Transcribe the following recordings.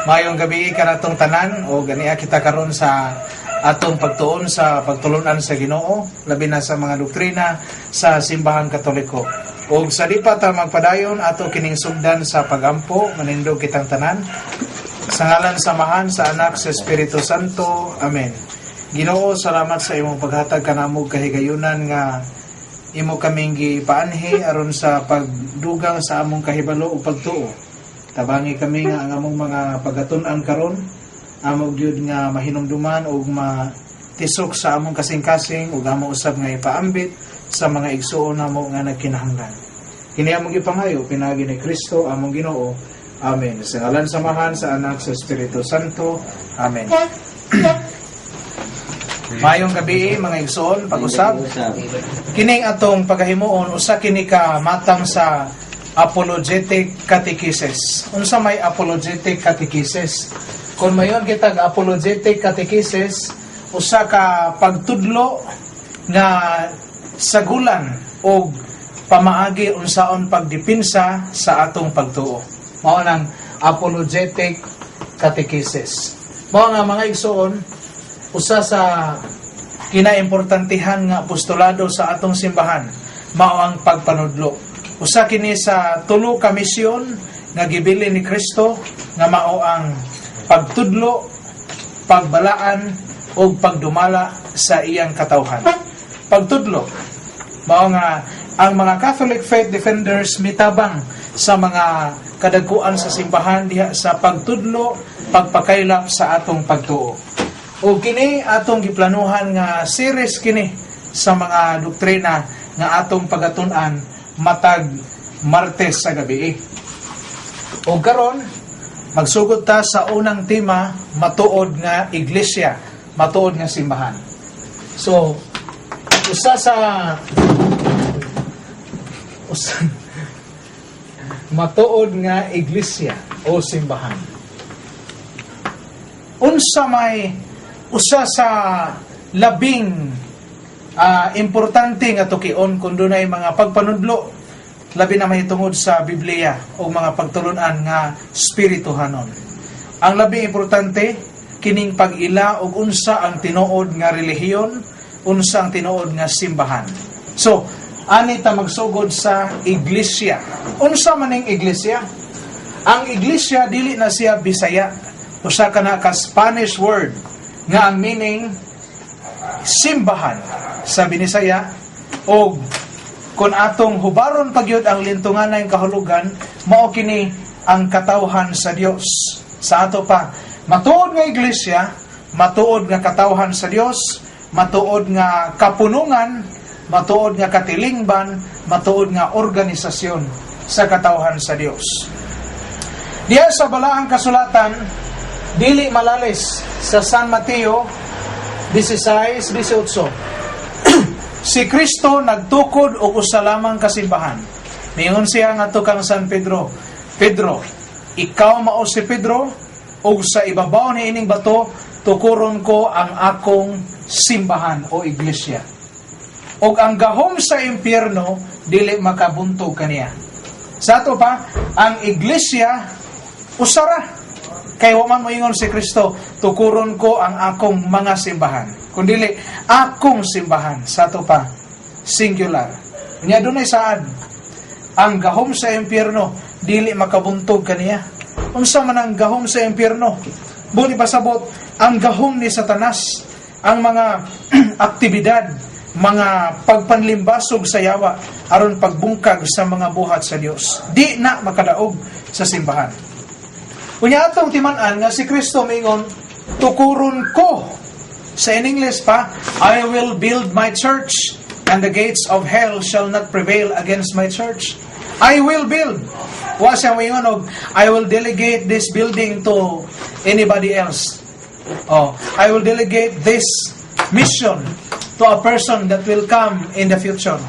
Maayong gabii kanatong tanan o ania kita karon sa atong pagtuon sa pagtulunan sa Ginoo, labi na sa mga doktrina sa Simbahang Katoliko. Og sa di pa ta magpadayon, ato kining sugdan sa pagampo. Manindog kitang tanan. Sa ngalan sa Amahan, sa Anak, sa Espiritu Santo. Amen. Ginoo, salamat sa imong paghatag kanamo kahigayunan nga imo kaming gipaanhi aron sa pagdugang sa among kahibalo ug pagtuo. Tabangi kami nga ang among mga pagatun-an karon amo gyud nga mahinumduman ug matisok sa among kasing-kasing ug amo usab nga ipaambit sa mga igsuon namo nga nagkinahanglan. Kini among gipangayo pinaagi ni Kristo among Ginoo. Amen. Sa ngalan sa Amahan, sa Anak, sa Espiritu Santo. Amen. Maayong gabii, mga igsuon, pag-usab. Kining atong pagahimuon, usa kini ka matang sa apologetic catechesis. Unsa may apologetic catechesis? Kung mayon kitag apologetic catechesis, usa ka pagtudlo nga sagulan og pamaagi unsaon pagdepinsa sa atong pagtuo. Mao nang apologetic catechesis. Mao nga, mga igsuon, usa sa kinaimportantehan nga apostolado sa atong simbahan mao ang pagpanudlo. Usa kini sa tulo ka misyon nga gibilin ni Kristo nga mao ang pagtudlo, pagbalaan ug pagdumala sa iyang katawhan. Pagtudlo, mao nga ang mga Catholic faith defenders mitabang sa mga kadagkuan sa simbahan diha sa pagtudlo, pagpakaylap sa atong pagtuo. O kini atong giplanuhan nga series kini sa mga doktrina nga atong pagatun-an matag Martes sa gabi. O karon magsugod ta sa unang tema, matuod nga iglesia, matuod nga simbahan. So, usa sa usa, matuod nga iglesia o simbahan. Unsa may usa sa labing importante nga tukion kung dunay mga pagpanudlo, labi na mahitungod sa Biblia o mga pagtulunan nga spirituhanon? Ang labing importante kining pag-ila og unsa ang tinuod nga relihiyon, unsa ang tinuod nga simbahan. So, ani ta magsugod sa iglesia. Unsa man ning iglesia? Ang iglesia dili na siya Bisaya. Usa ka na ka Spanish word nga ang meaning simbahan sa Binisaya, og kung atong hubaron pagyud ang lintunganay kahulugan, mao kini ang katawhan sa Dios. Sa ato pa, matuod nga iglesia, matuod nga katawhan sa Dios, matuod nga kapunungan, matuod nga katilingban, matuod nga organisasyon sa katawhan sa Dios. Diya sa Balaang Kasulatan, dili malalis sa San Mateo 16:18, si Kristo nagtukod og usa lamang kasimbahan. Miingon siya ngadto kang San Pedro, "Pedro, ikaw mao si Pedro, ug sa ibabaw ni ining bato tukuron ko ang akong simbahan o iglesia. Ug ang gahom sa impyerno dili makabuntog kaniya." Sa ato pa, ang iglesia usara. Kay wa man moingon si Kristo, "Tukuron ko ang akong mga simbahan." Kundili, "Akong simbahan." Sa ato pa, singular. Nya dunay saad, ang gahom sa impyerno dili makabuntog kaniya. Unsa man ang gahom sa impyerno? Buot ipasabot, ang gahom ni Satanas, ang mga aktibidad, mga pagpanlimbasog sa yawa aron pagbungkag sa mga buhat sa Dios. Di na makadaog sa simbahan. Unya atong timan-an nga si Kristo mingon, "Tukuron ko." Sa in English pa, "I will build my church and the gates of hell shall not prevail against my church." I will build. Wa siya moingon og, "I will delegate this building to anybody else. Oh, I will delegate this mission to a person that will come in the future."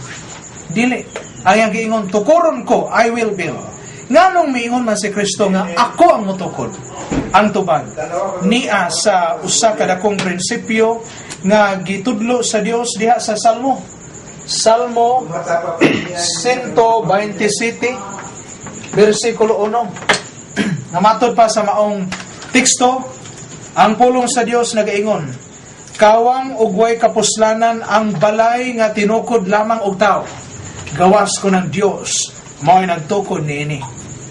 Dili. Ang iyang giingon, "Tukuron ko, I will build." Nganong miingon man si Kristo nga ako ang motukod? Ang tubag nia sa usa ka dakong prinsipyo nga gitudlo sa Dios diha sa Salmo. Salmo 127 bersikulo 1. Nga matod pa sa maong Teksto, ang pulong sa Dios nagaingon, "Kawang ug way kapuslanan ang balay nga tinukod lamang og tao. Gawas kon ang Dios mao'y nagtukod niini."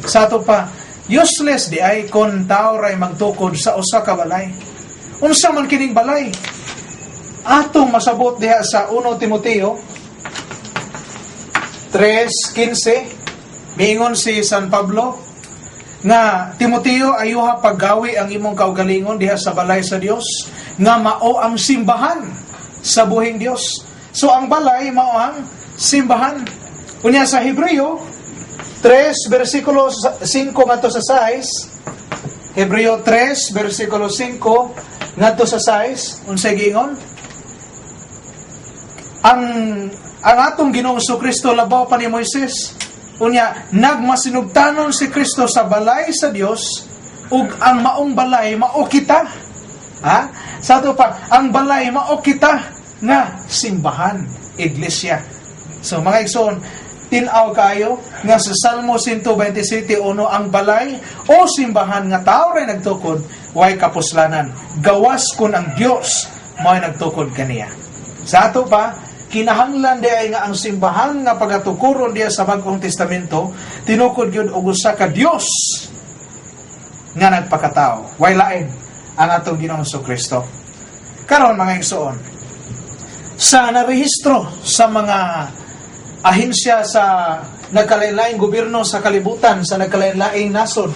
Sa ato pa, useless diay kon tao ray magtukod sa usa ka balay. Unsa man kining balay? Atong masabot diha sa 1 Timoteo 3:15, miingon si San Pablo nga, "Timoteo, ayuha paggawi ang imong kaugalingon diha sa balay sa Dios nga mao ang simbahan sa buhing Dios." So ang balay mao ang simbahan. Unya sa Hebreo 3 bersikulo 5 ngadto sa 6, Hebreo 3 bersikulo 5 ngadto sa 6, unsay giingon? Ang atong Ginoong Kristo labaw pa ni Moises. Unya nagmasinugtanon si Kristo sa balay sa Dios ug ang maong balay mao kita. Ha? Sa ato pa, ang balay mao kita nga simbahan, iglesia. So mga igsoon, tin-aw kayo nga sa Salmo 127:1, ang balay o simbahan nga tao ray nagtukod, way kapuslanan. Gawas kun ang Dios mao'y nagtukod kaniya. Sa ato pa, kinahanglan di ay nga ang simbahan nga pagatukuron diya sa Bag-ong Testamento tinukod gyud og usa ka Dios nga nagpakatao. Way lain ang atong Ginoong Kristo. Karon, mga igsoon, sa narehistro sa mga ahensya sa nagkalain-laing gobyerno sa kalibutan, sa nagkalain-laing nasod,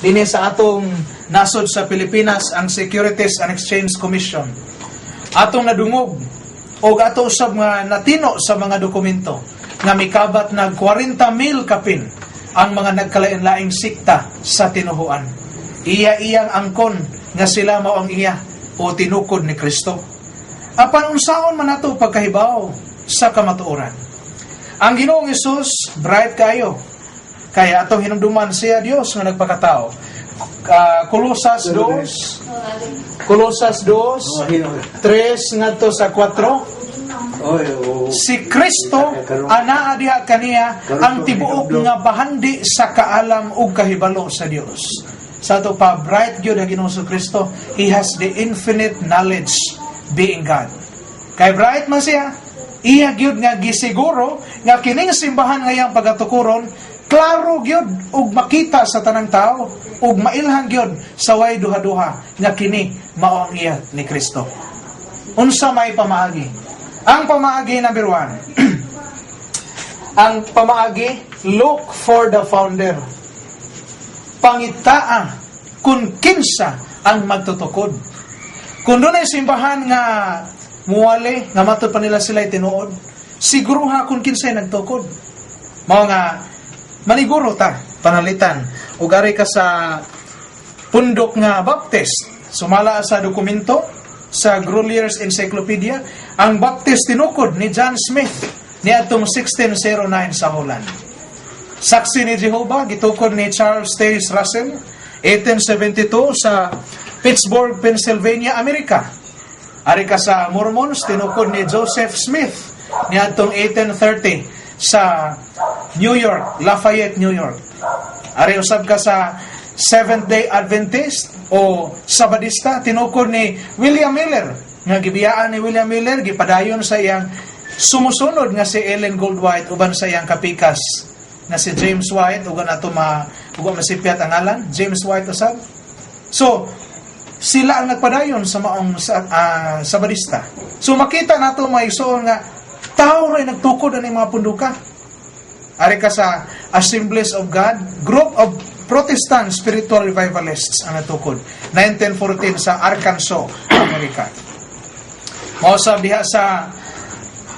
dinhi sa atong nasod sa Pilipinas, ang Securities and Exchange Commission, atong nadungog o ato usab nga natino sa mga dokumento nga mikabat nag 40 mil kapin ang mga nagkalain-laing sikta sa tinuhuan. Iya-iyang angkon nga sila mao ang iya o tinukod ni Kristo. Apan unsaon man nato pagkahibaw sa kamatuoran? Ang Ginoong Hesus bright kayo. Kaya atong hinumduman, siya Dios nga nagpakatao. Kolosas 2, Kolosas 2, 3 ngadto sa 4. Si Kristo anaa diha kaniya ang tibuok nga bahandi sa kaalam ug kahibalo sa Dios. Sa ato pa, bright gyud ang Ginoong Kristo. He has the infinite knowledge, being God. Kay bright man siya, iya gyud nga gisiguro nga kining simbahan nga iyang pagatukuron klaro gyud ug makita sa tanang tao ug mailhan gyud sa way duha-duha nga kini mao ang iya ni Kristo. Unsa may pamaagi? Ang pamaagi number 1. Ang pamaagi, look for the founder. Pangitaa kung kinsa ang magtutukod. Kung dunay simbahan nga muwali, nga matud pa nila sila tinuod, siguruha kung kinsay nagtukod. Mao nga maniguro ta panalitan ug ari ka sa pundok nga Baptist. Sumala sa dokumento sa Grolier's Encyclopedia, ang Baptist tinukod ni John Smith niadtong 1609 sa Holland. Saksi ni Jehovah gitukod ni Charles Taze Russell 1872 sa Pittsburgh, Pennsylvania, Amerika. Ari ka sa Mormons, tinukod ni Joseph Smith niadtong 1830 sa New York, Lafayette, New York. Ari usab ka sa Seventh-day Adventist o Sabadista, tinukod ni William Miller nga gibiyaan ni William Miller, gipadayon sa iyang sumusunod nga si Ellen Gould White uban sa iyang kapikas nga si James White, ug ato ma ug masipyat ang ngalan, James White usab. So sila ang nagpadayon sa maong Sabadista. So makita nato, mga igsoon, nga tao ray nagtukod ani mga punduka. Ari ka sa Assemblies of God, group of Protestant spiritual revivalists ang natukod 1914 sa Arkansas, Amerika. Mao sa diha sa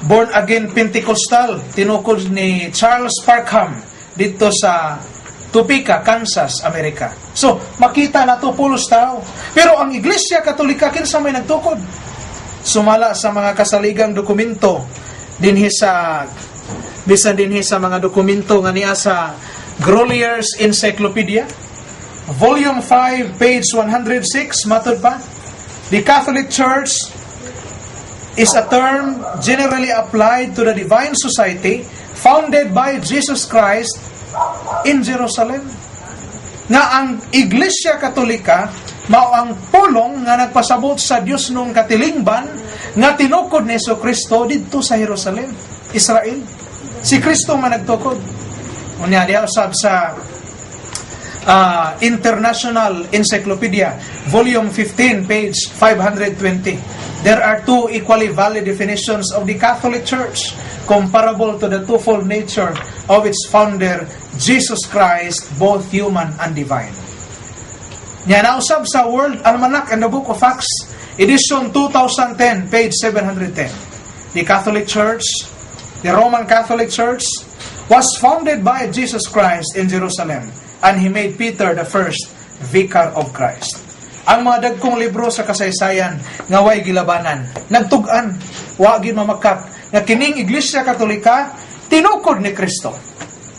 Born Again Pentecostal, tinukod ni Charles Parkham dito sa Topeka, Kansas, Amerika. So, makita nato pulos tao. Pero ang Iglesia Katolika, kinsa may nagtukod? Sumala sa mga kasaligang dokumento dinhi sa bisan dinhi sa mga dokumento nga niya sa Grolier's Encyclopedia, Volume 5, page 106, matod pa, the Catholic Church is a term generally applied to the divine society founded by Jesus Christ in Jerusalem. Nga ang Iglesia Katolika mao ang pulong nga nagpasabot sa Dios nung katilingban nga tinukod ni Hesus Kristo didto sa Jerusalem, Israel. Si Kristo man nagtukod. Unya diha usab sa International Encyclopedia, Volume 15, page 520. There are two equally valid definitions of the Catholic Church, comparable to the twofold nature of its founder, Jesus Christ, both human and divine. Nya nausab sa World Almanac and the Book of Facts, edition 2010, page 710. The Catholic Church, the Roman Catholic Church, was founded by Jesus Christ in Jerusalem, and he made Peter the first vicar of Christ. Ang mga dagkong libro sa kasaysayan nga way gilabanan, nagtug-an, wa gid mamakak nga kining Iglesia Katolika tinukod ni Kristo.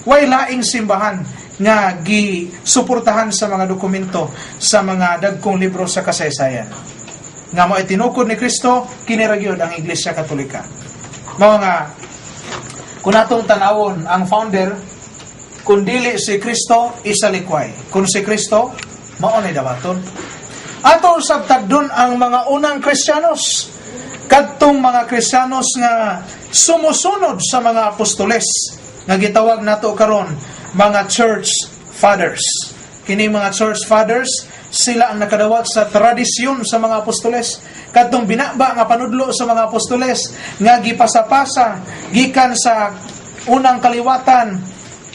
Way laing simbahan nga gisuportahan sa mga dokumento sa mga dagkong libro sa kasaysayan nga mao tinukod ni Kristo, kini ra gyud ang Iglesia Katolika. Mao nga kung atong tan-awon ang founder, kung dili si Kristo, isalikway. Kung si Kristo, mao ni dawaton. Ato usab tagdon ang mga unang Kristiyanos, kadtong mga Kristiyanos nga sumusunod sa mga apostoles nga gitawag nato karon mga church fathers. Kini mga church fathers, sila ang nakadawat sa tradisyon sa mga apostoles, kadtong binaba nga panudlo sa mga apostoles nga gipasapasa gikan sa unang kaliwatan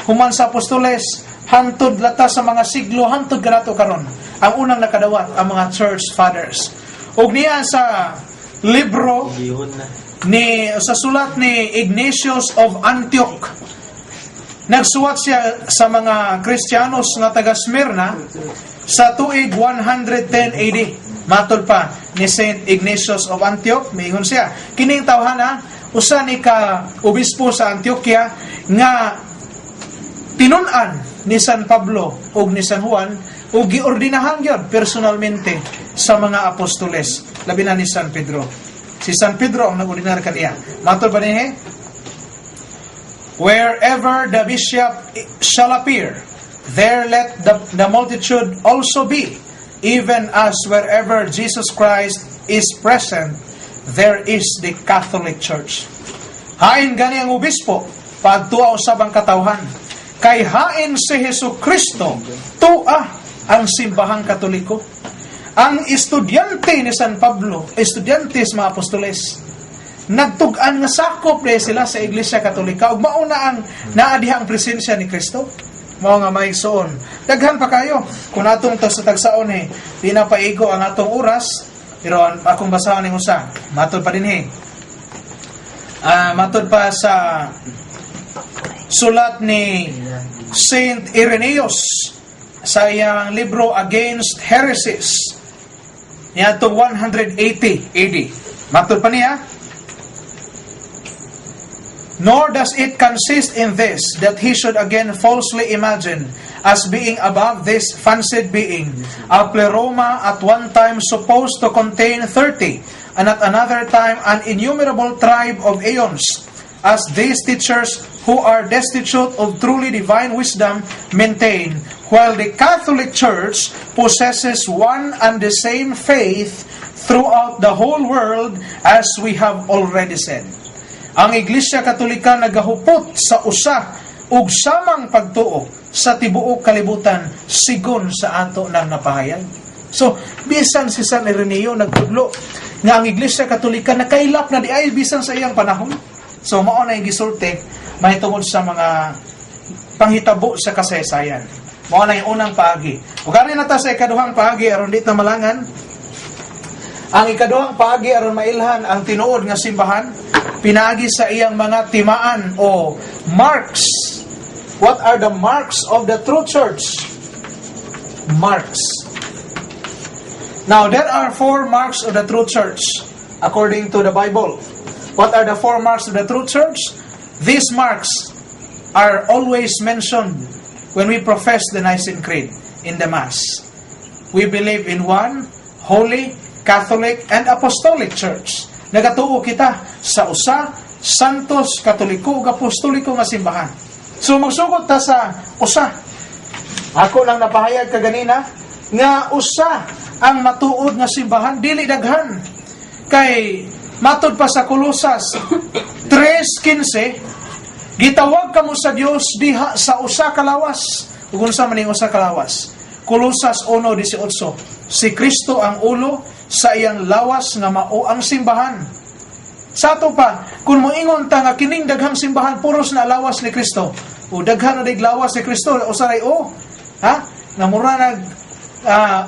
human sa apostoles hantod lata sa mga siglo hantod kanato karon. Ang unang nakadawat, ang mga church fathers. Ug niya sa libro Gihon na. Ni sa sulat ni Ignatius of Antioch, nagsuwat siya sa mga Kristiyanos nga taga Smyrna sa tuig 110 AD. Matod pa ni Saint Ignatius of Antioch, miingon siya, kining tawhana usa ni ka obispo sa Antioquia nga tinun-an ni San Pablo ug ni San Juan ug giordinahan gyud personalmente sa mga apostoles, labi na ni San Pedro. Si San Pedro ang nag-ordinar kaniya. Matod pa niya, "Wherever the bishop shall appear, there let the multitude also be, even as wherever Jesus Christ is present, there is the Catholic Church." Hain gani ang obispo, pagtuaw usab ang katawhan. Kay hain si Hesus Kristo, tua ang simbahang Katoliko. Ang estudyante ni San Pablo, estudyante sa mga apostoles, nagtug-an nga sakop na sila sa Iglesia Katolika ug mao na ang naa diha ang presensya ni Kristo. Mao nga, mga igsoon, daghan pa kayo kung atong to sa tagsaon eh, di na paigo ang atong oras, pero akong basahon ning usa. Matod pa dinhi, matod pa sa sulat ni Saint Irenaeus sa iyang libro Against Heresies niadtong 180 AD. Matod pa niya, "Nor does it consist in this, that he should again falsely imagine, as being above this fancied being, a pleroma at one time supposed to contain 30, and at another time an innumerable tribe of aeons, as these teachers who are destitute of truly divine wisdom maintain, while the Catholic Church possesses one and the same faith throughout the whole world, as we have already said." Ang Iglesia Katolika nagahupot sa usa ug samang pagtuo sa tibuok kalibutan, sigon sa ato nang napahayag. So, bisan si San Ireneo nagtudlo nga ang Iglesia Katolika nakailap na diay bisan sa iyang panahon. So, mao na yung gisulti mahitungod sa mga panghitabo sa kasaysayan. Mao na yung unang paagi. Ug ari na ta sa ikaduhang paagi aron di ta malangan. Ang ikaduhang paagi aron mailhan ang tinuod nga simbahan pinaagi sa iyang mga timaan o marks. What are the marks of the true church? Marks. Now, there are four marks of the true church according to the Bible. What are the four marks of the true church? These marks are always mentioned when we profess the Nicene Creed in the Mass. We believe in one holy, Catholic, and Apostolic Church. Nagatuo kita sa usa, Santos, Katoliko, ug Apostoliko nga simbahan. So magsugod ta sa usa. Ako lang napahayag kaganina nga usa ang matuod nga simbahan, dili daghan. Kay matud pa sa Kolosas 3:15, gitawag kamo sa Dios diha sa usa ka lawas. Ug unsa man ning usa ka lawas? Kolosas 1:18, si Kristo ang ulo sa iyang lawas nga mao ang simbahan. Sa ato pa, kung moingon ta nga kining daghang simbahan puros na lawas ni Kristo, o daghan na dig lawas ni Kristo, usa ray o, ha? Nga mura nag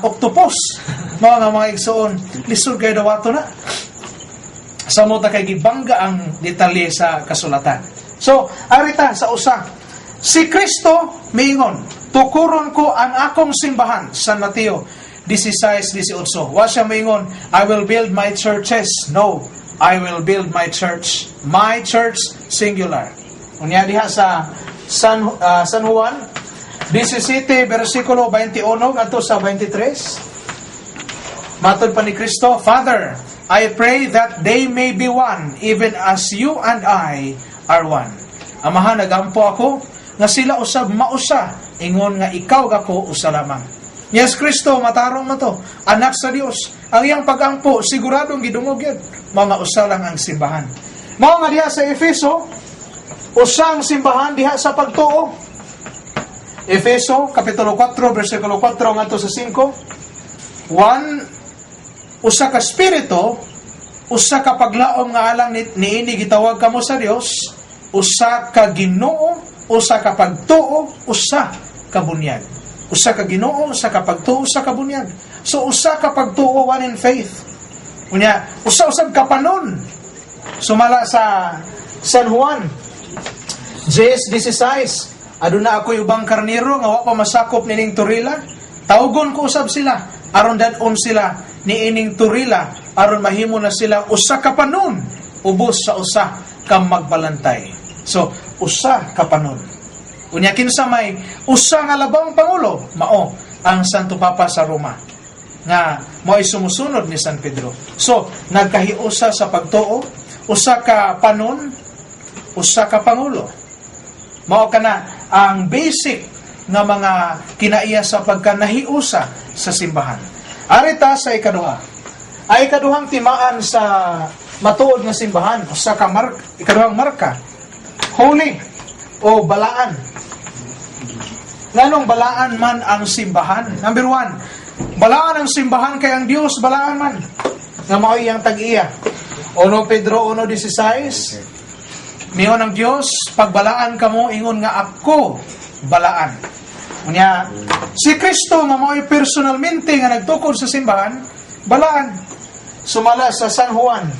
octopus. Mao nga, mga igsoon, lisod kay dawato na. Sa mo ta kay gibangga ang detalye sa kasulatan. So, arita sa usa. Si Kristo miingon, "Tukuron ko ang akong simbahan," San Mateo 16:18. Wa siya miingon, "I will build my churches." No, "I will build my church." My church, singular. Unya diha sa San Juan 17 versikulo 21 ngadto sa 23. Matod pa ni Kristo, "Father, I pray that they may be one, even as you and I are one." Amahan, nagampo ako nga sila usab mausa, ingon nga ikaw ug ako usa lamang. Yes, Kristo, matarong mo to, anak sa Dios. Ang iyang pagampo, siguradong gidungog yun. Mga usa lang ang simbahan. Mao nga diha sa Efeso, usa ang simbahan diha sa pagtuo. Efeso, Kapitulo 4, versikulo 4 ngadto sa 5. One, usa ka espiritu, usa ka paglaom nga alang niini gitawag kamo sa Dios, usa ka Ginoo, usa ka pagtuo, usa ka bunyag. Usa ka Ginoo, usa ka pagtuo, usa ka bunyag. So usa ka pagtuo, one in faith. Unya, usa usab ka panon. Sumala sa San Juan 10:16, "Aduna ako'y ubang karnero nga wa pa masakop nining torila. Tawgon ko usab sila aron dad-on sila niining torila aron mahimo na sila usa ka panon ubos sa usa ka magbalantay." So, usa ka panon. Unya kinsa may usa nga labawng pangulo? Mao ang Santo Papa sa Roma nga mo'y sumusunod ni San Pedro. So, nagkahiusa sa pagtuo, usa ka panon, usa ka pangulo. Mao kana ang basic nga mga kinaiya sa pagkanahiusa sa simbahan. Arita sa ikaduha. Ay ikaduhang timaan sa matuod nga simbahan, usa ka ikaduhang marka, holy o balaan. Nganong balaan man ang simbahan? Number one, balaan ang simbahan kay ang Dios balaan man. Nga mao iyang tag-iya. 1 Pedro 1:16, miingon ang Dios, "Pagbalaan kamo ingon nga ako balaan." Unya, si Kristo nga mao'y personalmente nga nagtukod sa simbahan, balaan. Sumala sa San Juan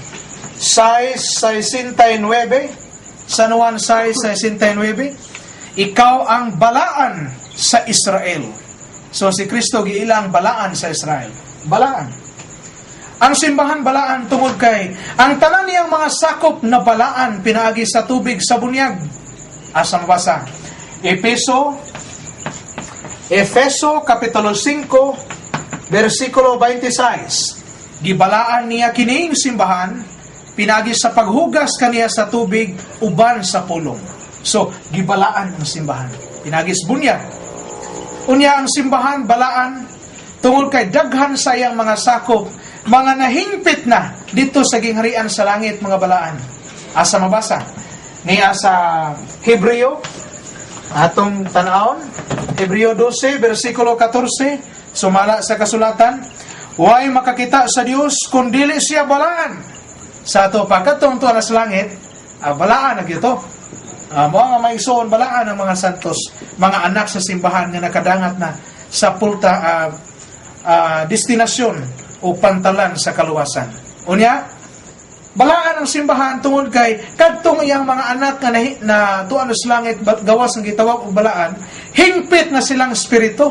6:69, San Juan 6:69, "Ikaw ang balaan sa Israel." So si Kristo giilang balaan sa Israel. Balaan. Ang simbahan balaan tungod kay ang tanan niyang mga sakop na balaan pinaagi sa tubig sa bunyag. Asa mabasa? Efeso Kapitulo 5 versikulo 26. Gibalaan niya kining simbahan pinaagi sa paghugas kaniya sa tubig uban sa pulong. So, gibalaan ang simbahan pinaagi sa bunyag. Unya ang simbahan balaan tungod kay daghan sa iyang mga sakop mga nahingpit na dito sa gingharian sa langit, mga balaan. Asa mabasa? Niya sa Hebreo, atong tan-awon, Hebreo 12 versikulo 14, sumala sa kasulatan, "Way makakita sa Dios kung dili siya balaan." Sa ato pagkatong tuwa na sa langit, balaan na gyud to. Mao nga, mga igsoon, balaan ang mga santos, mga anak sa simbahan nga nakadangat na sa pulta destinasyon o pantalan sa kaluwasan. Unya, balaan ang simbahan tungod kay kadtong iyang mga anak nga na tuan sa langit gawas ang gitawag og balaan, hingpit na silang espiritu.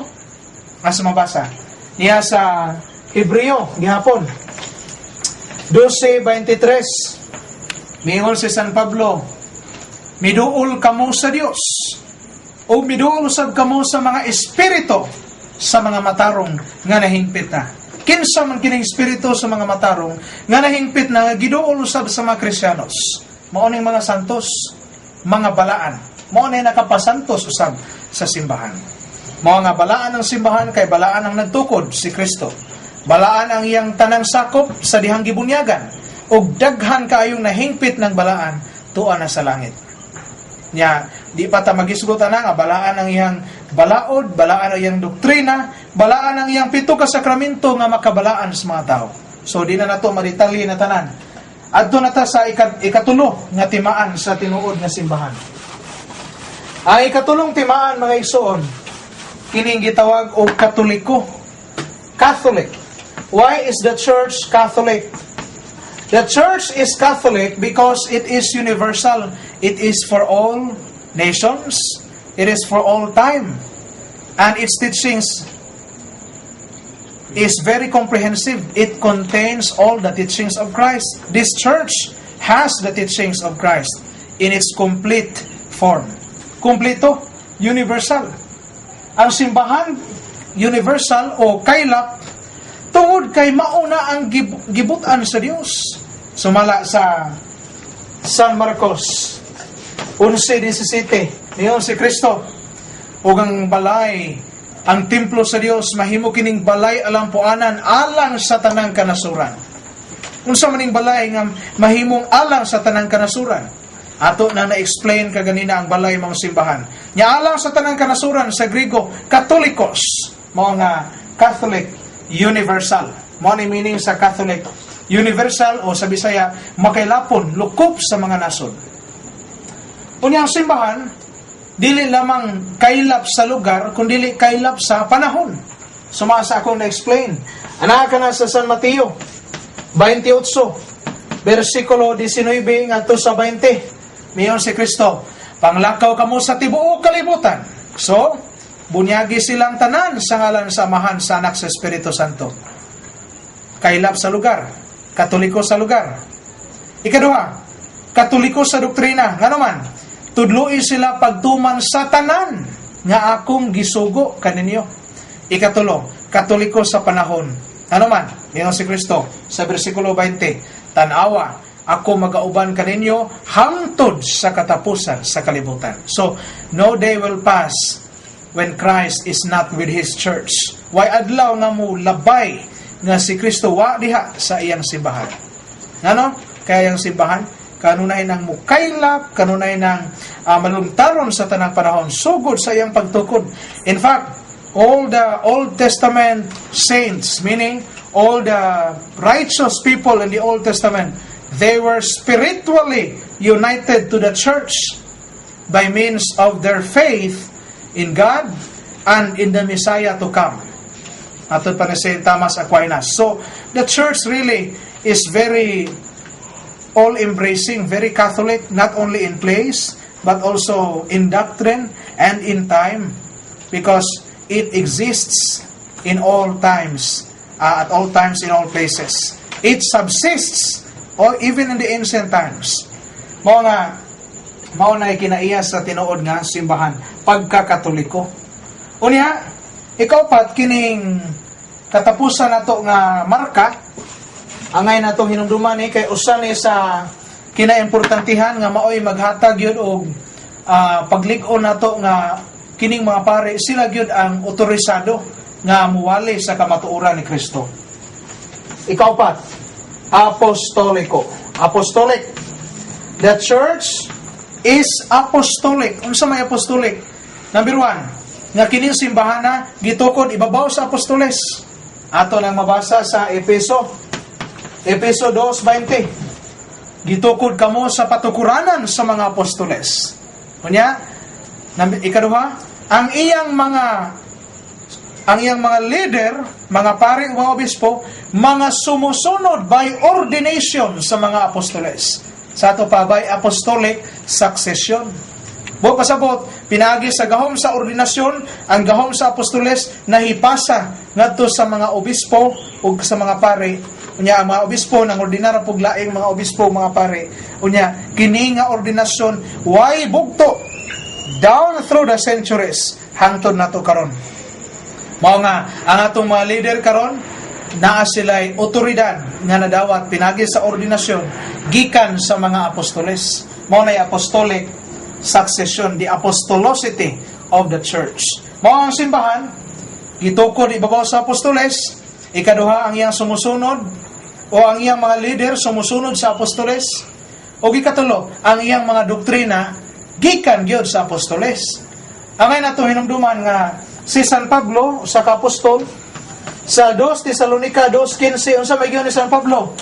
Asa mabasa? Niya sa Hebreo gihapon 12:23. Miingon si San Pablo, "Miduol kamo sa Dios o miduol usab kamo sa mga espiritu sa mga matarong nga nahingpit na." Kinsa man kining espiritu sa mga matarong nga nahingpit na nga giduol usab sa mga Kristiyanos? Mao ning mga santos, mga balaan. Mao ni nakapasantos usab sa simbahan. Mao nga balaan ang simbahan kay balaan ang nagtukod, si Kristo. Balaan ang iyang tanang sakop sa dihang gibunyagan ug daghan kaayong nahingpit ng balaan tua na sa langit. Nya, di pa ta magisgot ana nga balaan ang iyang balaod, balaan ang iyang doktrina, balaan ang iyang pito ka sakramento nga makabalaan sa mga tao. So di na nato madetalye na tanan. Adto na ta sa ikatulo nga timaan sa tinuod nga simbahan. Ang ikatulong timaan, mga igsoon, kining gitawag og Katoliko. Catholic. Why is the church Catholic? The church is Catholic because it is universal. It is for all nations. It is for all time. And its teachings is very comprehensive. It contains all the teachings of Christ. This church has the teachings of Christ in its complete form. Kompleto, universal. Ang simbahan, universal o kaylap, tungod kay mauna ang gibutan sa Dios. Sumala sa San Marcos 11:17, niyon si Kristo, ug ang balay, ang templo sa Dios, mahimo kining balay alampuanan alang sa tanang kanasuran. Unsa maning balay nga mahimong alang sa tanang kanasuran? Ato na na-explain kaganina, ang balay mao simbahan. Nya alang sa tanang kanasuran, sa Griego, katolikos, mao nga Catholic, universal. Mao ni meaning sa Catholic, universal o sa Bisaya, makailapon, lukop sa mga nasod. Unya ang simbahan, dili lamang kaylap sa lugar, kundi kaylap sa panahon. Sumala sa akong na-explain. Anaa ka na sa San Mateo 28, versikulo 19 ngadto sa 20. Miingon si Kristo, "Panglakaw kamo sa tibuok kalibutan." So, bunyagi silang tanan sa ngalan sa Amahan, sa Anak, sa Espiritu Santo. Kaylap sa lugar. Katoliko sa lugar. Ikaduha, Katoliko sa doktrina. Nga naman, tudloi sila pagtuman sa tanan nga akong gisugo kaninyo. Ikatulo, Katoliko sa panahon. Ano man, miingon si Kristo sa versikulo 20, "Tanawa, ako magauban kaninyo hangtod sa katapusan sa kalibutan." So, no day will pass when Christ is not with His church. Way adlaw nga mo labay nga si Kristo wa diha sa iyang simbahan. Ano? Kaya ang simbahan, kanunay nang mukaylap, kanunay nang malungtaron sa tanang panahon, sugod sa iyang pagtukod. In fact, all the Old Testament saints, meaning all the righteous people in the Old Testament, they were spiritually united to the church by means of their faith in God and in the Messiah to come. Atod pa ni St. Thomas Aquinas. So, the church really is very all-embracing, very Catholic, not only in place, but also in doctrine and in time, because it exists in all times, at all times, in all places. It subsists, or even in the ancient times. Mao nga, mao na kinaiya sa tinuod nga simbahan, pagkakatoliko. Unya, ikaupat, kining katapusan nato nga marka, angay natong hinumduman ni kay usa ni sa kinaimportantihan nga maoy maghatag yun og paglig-on nato nga kining mga pare sila gyud ang otorisado nga muwali sa kamatuoran ni Kristo. Ikaupat, apostoliko. Apostolic. The church is apostolic. Unsa may apostolic? Number one, nga kining simbahana gitukod ibabaw sa apostoles. Ato nang mabasa sa Efeso. Efeso 2:20. Gitukod kamo sa patukuranan sa mga apostoles. Unya, ikaduha, ang iyang mga leader, mga pari o mga obispo, mga sumusunod by ordination sa mga apostoles. Sa ato pa, by apostolic succession. Buot pasabot, pinaagi sa gahom sa ordinasyon, ang gahom sa apostoles nahipasa ngadto sa mga obispo ug sa mga pare. Unya ang mga obispo nang ordinar pug laing mga obispo, mga pare. Unya kini nga ordinasyon way bugto down through the centuries hangtod nato karon. Mao nga ang atong mga leader karon naa sila'y otoridad nga nadawat pinagi sa ordinasyon gikan sa mga apostoles. Mao nay apostolic succession, the apostolosity of the church. Mao ang simbahan gitukod ibabaw sa apostoles. Ikaduha, ang iyang sumusunod o ang iyang mga leader sumusunod sa apostoles. O ikatulo, ang iyang mga doktrina gikan gyud sa apostoles. Angay nato hinumduman nga si San Pablo, usa ka apostol, sa 2 Tesalonica 2:15, unsa may giingon ni San Pablo?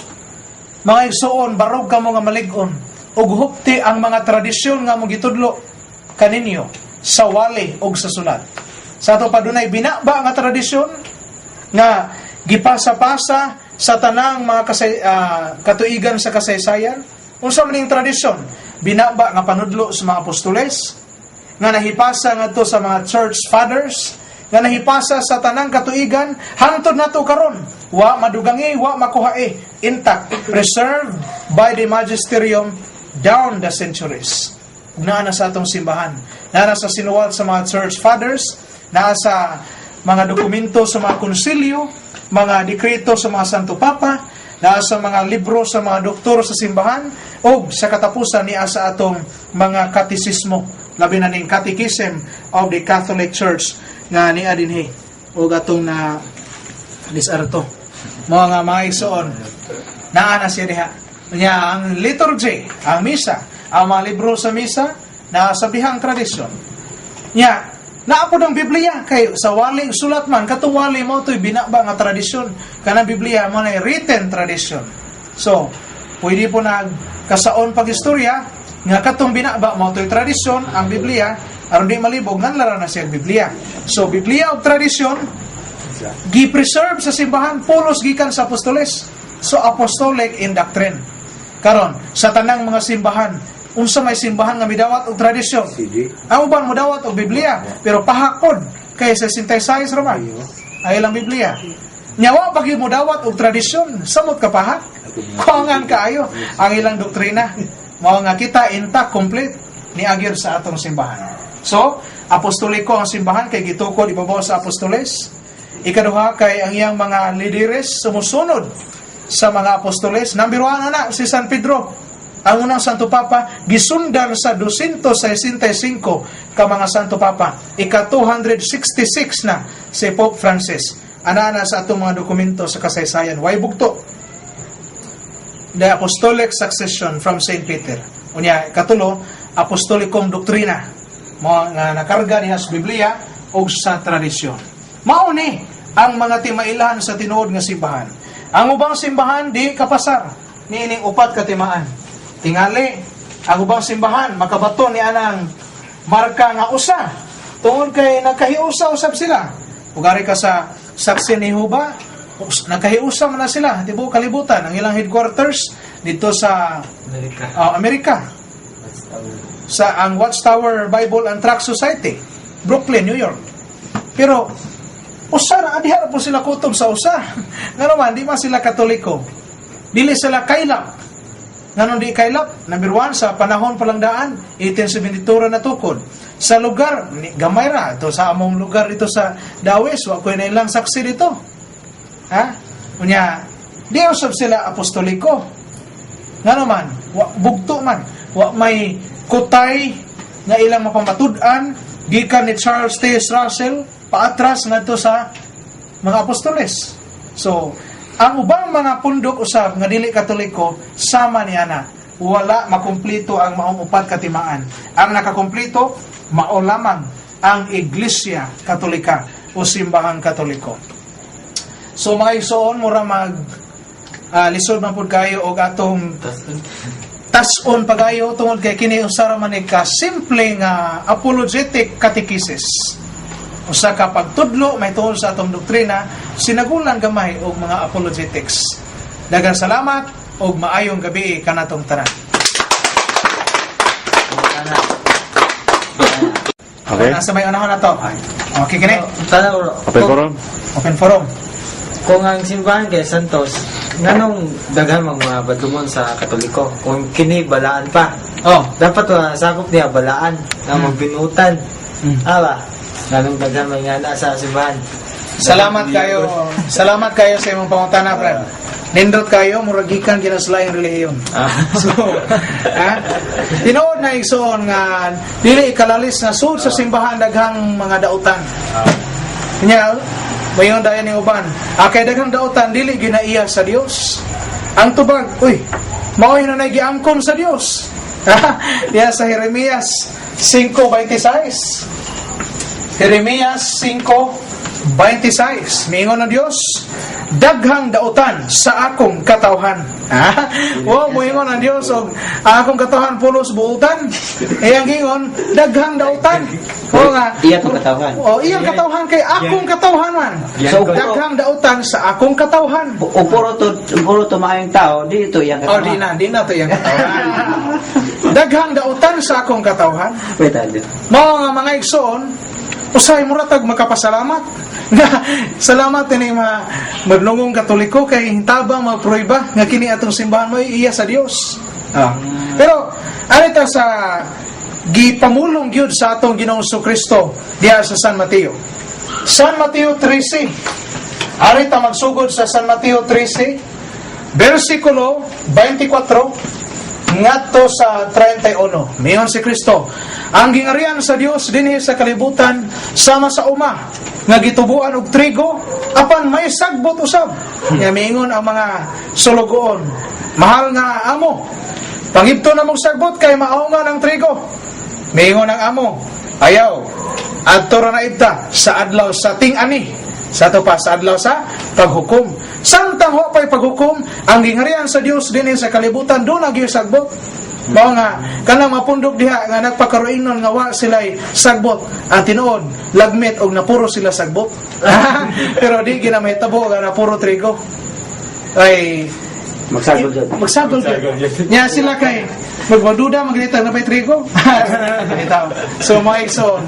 "Mga igsuon, barog kamo nga malig-on ug hupti ang mga tradisyon nga among gitudlo kaninyo sa wali ug sa sulat." Sa ato pa dunay binaba nga tradisyon nga gipasa-pasa sa tanang mga katuigan sa kasaysayan. Unsa man ning tradisyon? Binaba nga panudlo sa mga apostoles nga nahipasa ngadto sa mga church fathers, nga nahipasa sa tanang katuigan hangtod nato karon. Wa madugangi, wa makuhae, intact, preserved by the magisterium down the centuries. Ug naa na sa atong simbahan, naa na sa sinuwat sa mga church fathers, naa sa mga dokumento sa mga konsilyo, mga dekreto sa mga Santo Papa, naa sa mga libro sa mga doktor sa simbahan, o sa katapusan niya sa atong mga katisismo, labi na ning Catechism of the Catholic Church nga niya dinhi ug atong na disarto. Mga nga mga igsoon, naa na siya diha. Nya ang liturgy, ang misa, ang mga libro sa misa, naa sa dihang tradisyon. Nya naa pod ang Biblia, kay sa wali sulat man, katong wali mao to'y binaba nga tradisyon. Kanang Biblia mao na written tradition. So, pwede pod nag kasaon pag istorya nga katong binaba mao to'y tradisyon, ang Biblia aron di malibog nganlara na siya ang Biblia. So Biblia ug tradisyon gi-preserve sa simbahan pulos gikan sa apostoles. So apostolic in doctrine. Karon, sa tanang mga simbahan, unsa may simbahan nga midawat og tradisyon? Sige. Ang uban modawat og Biblia, pero pahakod kay sa 66 ra man. Ay lang Biblia. Nya wa pa gyud modawat og tradisyon, samot ka pahak. Kuangan kaayo ang ilang doktrina. Mao nga kita intact, complete ni agir sa atong simbahan. So, apostoliko ang simbahan kay gitukod ibabaw sa apostoles. Ikaduha, kay ang iyang mga lideres sumusunod sa mga apostoles. Number one na si San Pedro. Ang unang Santo Papa, gisundan sa 265 ka mga Santo Papa. Ika 266 na si Pope Francis. Ana sa atong mga dokumento sa kasaysayan. Way bugto. The Apostolic Succession from St. Peter. Unya, katulo, apostolikong doktrina. Mao nga nakarga niya sa Biblia o sa tradisyon. Mao ni ang mga timailan sa tinuod nga simbahan. Ang ubang simbahan di kapasar niining upat ka timaan. Tingali, ang ubang simbahan makabato ni anang marka nga usa tungod kay nagkahiusa usab sila. Ugari ka sa Saksi ni Jehova, nagkahiusa man na sila tibuok kalibutan. Ang ilang headquarters dito sa Amerika. Amerika, sa ang Watchtower Bible and Tract Society, Brooklyn, New York. Pero usa na diha na pod sila kutob sa usa. Ngano man di man sila Katoliko. Dili sila kaylap. Nganong di kaylap? Number one, sa panahon pa lang daan, 1872 ra natukod. Sa lugar, gamay ra, ito sa among lugar dito sa Dawis, wa ko na ilang saksi dito. Ha? Unya, di usab sila apostoliko. Ngano man, wa, bugto man, wa may kutay nga ilang mapamatud-an gikan ni Charles T. Russell paatras ngadto sa mga apostoles. So, ang ubang mga pundok usab nga dili Katoliko sama ni ana, wala makumplito ang maong upat ka timaan. Ang nakakumplito mao lamang ang Iglesia Katolika o Simbahang Katoliko. So mga igsoon, mura mag lisod man pud kayo og atong tas-on pagayo tungod kay kini usa ra man ni ka simple nga apologetic catechesis. Usa ka pagtudlo may tungod sa atong doktrina, sinagulan gamay og mga apologetics. Daghang salamat og maayong gabi kanatong tanan. Ana. Okay. Nasa may unahon na to. Okay kini. Tanaw bro. Open forum. Open forum. Kung ang simbahan kay Santos, nganong daghan mang mga badlungon sa Katoliko? Kung kini balaan pa. Oh. Dapat sakop niya balaan na magbinutan. Aba, nganong daghan man nga na sa simbahan? Salamat kayo. Salamat kayo sa imong pangutana, Brad. Nindot kayo, murag gikan kinaslaing relihiyon. So, ha? Tinuod na, igsoon, nga dili ikalalis nga sud sa simbahan daghang mga dautan. Nya, mayon dayon ni uban. Ah, kay daghang dautan, dili ginaiya sa Dios. Ang tubag, uy, mao na giangkon sa Dios. Diya sa Jeremias 5:26. Jeremias 5:26. Mingon ng Dios, "Daghang dautan sa akong katawhan." Ha? Wow, moingon ang Dios og ang akong katawhan pulos buutan. Eh, ang gingon, daghang dautan. Oo nga. Iya tong katawhan. Oh, iyang katawhan kay akong katawhan man. So, Daghang dautan sa akong katawhan. O puro to maayong tao, di ito iyang Oh, katawhan. di na to iyang katawhan. Daghang dautan sa akong katawhan. Wait, ano? Mao nga, mga igsoon, usahay muratag makapasalamat. Nga salamat ini mga madlongong Katoliko kay tabang magprueba nga kini atong simbahan mo iya sa Dios. Ah. Pero ano ta sa gipamulong gyud sa atong Ginoong Kristo diha sa San Mateo. San Mateo 13. Ari ta magsugod sa San Mateo 13 versikulo 24 ngadto sa 31. Miingon si Kristo, "Ang gingarian sa Dios dinhi sa kalibutan sama sa uma nga gitubuan og trigo, apan may sagbot usab. Nga miingon ang mga sulugoon, 'Mahal nga amo, pangibto na mong sagbot kay maungan ang trigo.' Miingon ang amo, 'Ayaw, adto ra na ibta sa adlaw sa ting-ani.'" Sa ato pa, sa adlaw sa paghukom. Samtang wa pa'y paghukom, ang gingharian sa Dios dinhi sa kalibutan doon na gyud sagbot. Mao nga kanang mapundok diha nga nagpakaroinon nga wa sila'y sagbot, ang tinuod lagmit og napuro sila sagbot. Pero di ginamahitabo nga napuro trigo. Ay Magsagol jud. Magsagol jud. Nya sila kay magmaduda magrita na may trigo. Bitaw. So, mga igsoon,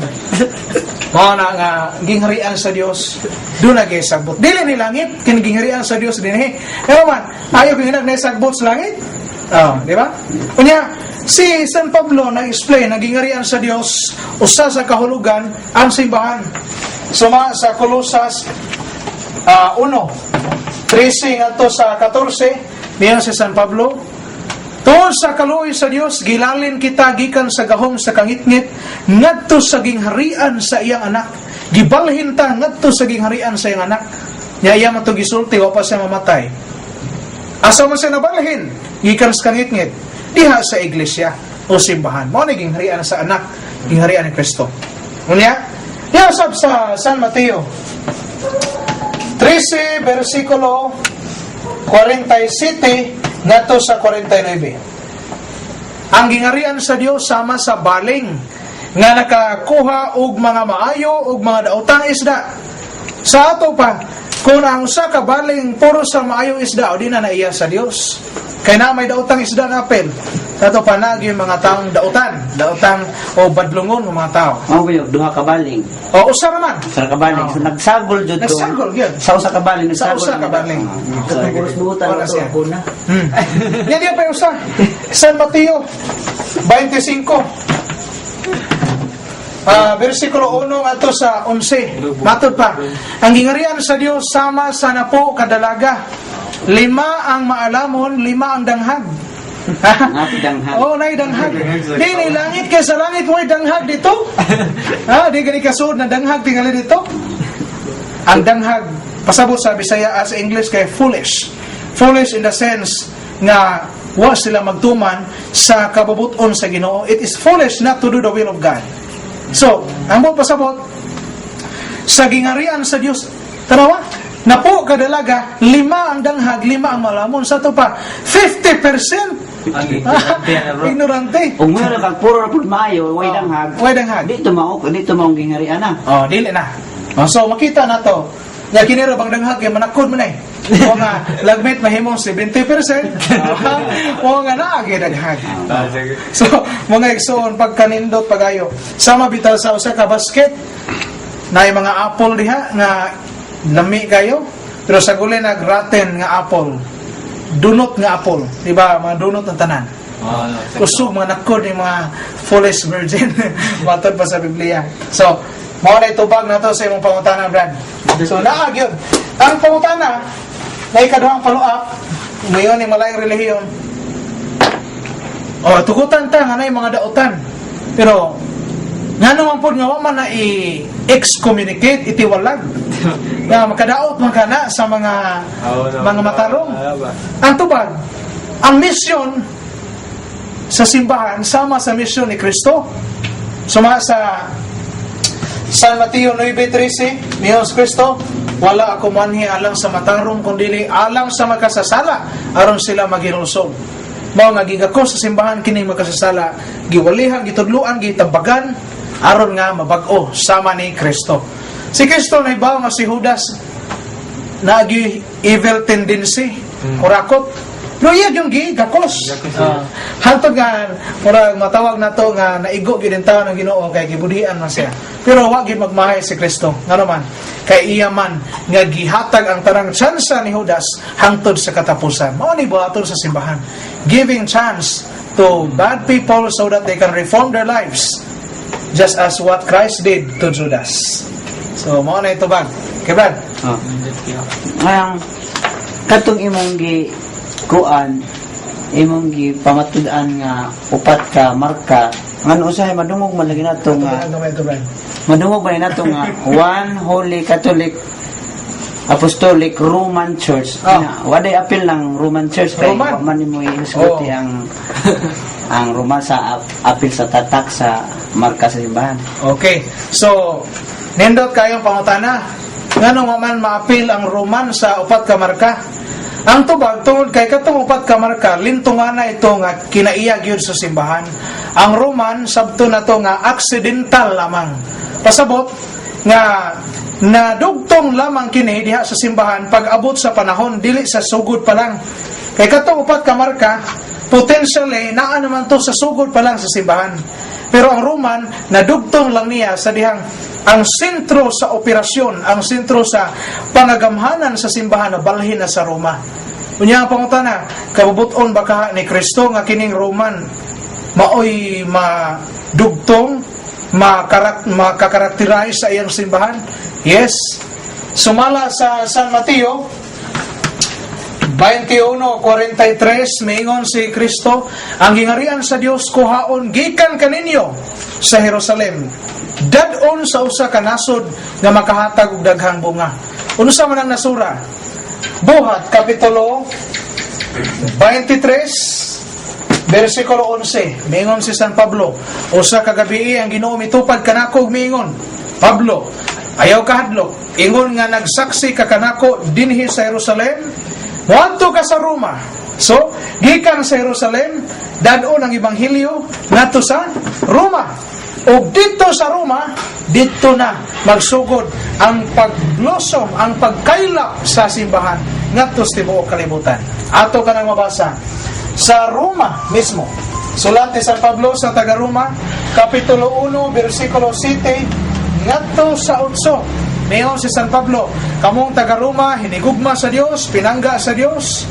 mao na nga gingharian sa Dios doon na gyud sagbot. Dili ni langit kini gingharian sa Dios dinhi. Pero man ayo gyud na sagbot sa langit. Oh, di ba? Unya si San Pablo nag-explain ang gingharian sa Dios, usa sa kahulugan ang simbahan. Suma sa Colosas 1:13 ngadto sa 14, niya si San Pablo, "Tungod sa kaluoy sa Dios, gilalin kita gikan sa gahom sa kangitngit ngadto sa gingharian sa iyang anak." Gibalhin ta ngadto sa gingharian sa iyang anak. Nya iya man to gisulti wa pa siya mamatay. Asa man siya nabalhin gikan sa kangitngit? Diha sa iglesia o simbahan. Mao ni gingharian sa anak, gingharian ni Kristo. Unya, diha sab sa San Mateo 13 versikulo 47 ngadto sa 49. "Ang gingarian sa Dios sama sa baling nga nakakuha og mga maayo og mga daotang isda." Sa ato pa, kung ang usa ka baling puro sa maayong isda, o di na naiya sa Dios. Kay na may daotang isda na apel. Sa ato pa na yung mga taong dautan, daotang o badlongon ng mga tao. Mao ba yung duha ka baling? O usa ra man. Usa ka baling. Oo. So nagsagol jud to. Nagsagol gyud. Sa usa ka baling Sa nagsagol. usa ka baling. Sa puros buutan Wala to siya. ako na. Yan diya pa yung usa. San Mateo 25. Ah, versikulo 1 ngadto sa 11. Matod pa. "Ang gingarian sa Dios sama sa napo kadalaga. Lima ang maalamon, lima ang danghag." Nga danghag. Oh, nay danghag. Di ni langit kay sa langit mo'y danghag dito. Ha, di gani kasuod na danghag tingali dito. Ang danghag pasabot sa Bisaya as English kay foolish. Foolish in the sense nga wa sila magtuman sa kabubuton sa Ginoo. It is foolish not to do the will of God. So, ang buong pasabot sa gingarian sa Dios, tanawa, napo kadalaga, lima ang danghag, lima ang malamon. Sa to pa, 50% Ang ignorante na, bro. Ignorante. Kung meron kang puro na pud maayo, way Oh, danghag. way danghag. Dito mao gingharian na. Oh, dili na. Oh, so makita na to. Nya kini ra bang danghag kay manakod man eh. O nga lagmit mahimong 70%. O nga naa gyud danghag. So, mga igsoon, pagkanindot pagayo. Sama bitaw sa usa ka basket na mga apple diha nga lami kayo, pero sa guli nag-rotten nga apple. Dunot nga apple, di ba? Mga dunot ang tanan. Oh, Kusog mga nakod ni mga foolish virgin. Matod pa sa Biblia. So, mao na itubag na to sa imong pangutana, Brad. So, naa gyud. Ang pangutana, Na ikaduhang follow up, ngayon ni malayang relihiyon. O, tugutan ta nga na mga dautan. Pero ngano man pod nga wa man na i-excommunicate, itiwalag, na makadaot man kana sa mga Oo, no. mga matarong. Ah, ba? Ang tubag, ang misyon sa simbahan sama sa misyon ni Kristo. Suma sa San Mateo 9:13, miingon si Kristo, "Wala ako manhi alang sa matarong kundili alang sa makasasala aron sila maghinulsol." Mao nga gigakos sa simbahan kining makasasala, giwalihan, gitudluan, gitambagan aron nga mabag-o sama ni Kristo. Si Kristo nahibaw nga si Judas naagi evil tendency, kurakot. Pero iya yung gigakos. Gakos. Ah, hantod nga murag matawag nato nga naigo gyud ang tawo ng Ginoo kay gibudhian man siya. Pero wa gyud magmahay si Kristo. Ngano man? Kay iya man nga gihatag ang tanang tsansa ni Judas hangtod sa katapusan. Mao ni buhaton sa simbahan. Giving chance to bad people so that they can reform their lives, just as what Christ did to Judas. So mao na ito bag. Kay Brad. Oh. Ngayon, katong imong gi kuan, imong gi pamatud-an nga upat ka marka, ngano usahay madungog man lagi nato nga Ano ito, Brad? Madungog man nato nga One Holy Catholic Apostolic Roman Church. Ah. Na, waday apil ng Roman Church kay Roman. wa man nimo ihusgoti ang Roman sa apil sa tatak sa marka sa simbahan. Okay. So, nindot kayong pangutana. Ngano wa man maapil ang Roman sa upat ka marka? Ang tubag, tungod kay katong upat ka marka, lintungan na ito nga kinaiya gyud sa simbahan. Ang Roman sabto na to nga accidental lamang. Pasabot nga nadugtong lamang kini diha sa simbahan pag abot sa panahon, dili sa sugod pa lang. Kay katong upat ka marka, potentially naa naman to sa sugod pa lang sa simbahan. Pero ang Roman, nadugtong lang niya sa dihang ang sentro sa operasyon, ang sentro sa pangagamhanan sa simbahan na balhin na sa Roma. Unya ang pangutana, kabubuton ba kaha ni Kristo nga kining Roman maoy madugtong, makakarakterize sa iyang simbahan? Yes. Sumala sa San Mateo 21:43, miingon si Kristo, "Ang gingarian sa Dios kuhaon gikan kaninyo sa Jerusalem. Dad-on sa usa ka nasod nga makahatag og daghang bunga." Unsa man ang nasura? Buhat kapitulo 23 versikulo 11. Miingon si San Pablo, "Usa ka gabii ang Ginoo mitupad kanako ug miingon, 'Pablo, ayaw kahadlok. Ingon nga nagsaksi ka kanako dinhi sa Jerusalem, moadto ka sa Roma.'" So, gikan sa Jerusalem, dad-on ang ebanghelyo ngadto sa Roma. Ug dito sa Roma, dito na magsugod ang pagblossom, ang pagkaylap sa simbahan ngadto sa tibuok kalibutan. Ato ka nang mabasa sa Roma mismo. Sulat ni San Pablo sa taga Roma, kapitulo 1, versikulo 7 ngadto sa 8. Mayon si San Pablo, "Kamong taga Roma, hinigugma sa Dios, pinangga sa Dios,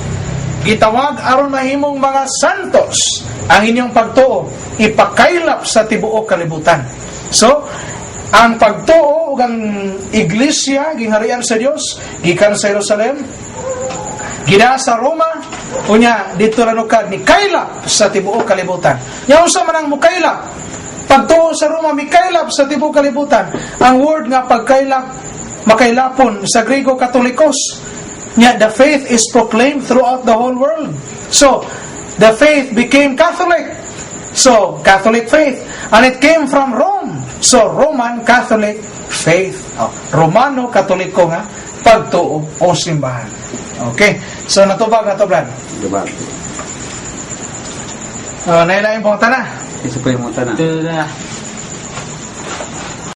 gitawag aron mahimong mga santos, ang inyong pagtuo ipakaylap sa tibuok kalibutan." So, ang pagtuo ug ang iglesia gingharian sa Dios gikan sa Jerusalem, gida sa Roma, unya dito ra nukad ni kaylap sa tibuok kalibutan. Nya unsa man ang mukaylap? Pagtuo sa Roma mikaylap sa tibuok kalibutan. Ang word nga pagkaylap, makaylapon, sa Griego katolikos. Nya the faith is proclaimed throughout the whole world. So, the faith became Catholic. So, Catholic faith. And it came from Rome. So, Roman Catholic faith. Oh, Romano Katoliko nga pagtuo o simbahan. Okay. So, natubag na to, Brad. Diba? Nailaing pangutana. Isa pa yung mga tanan. Ito na.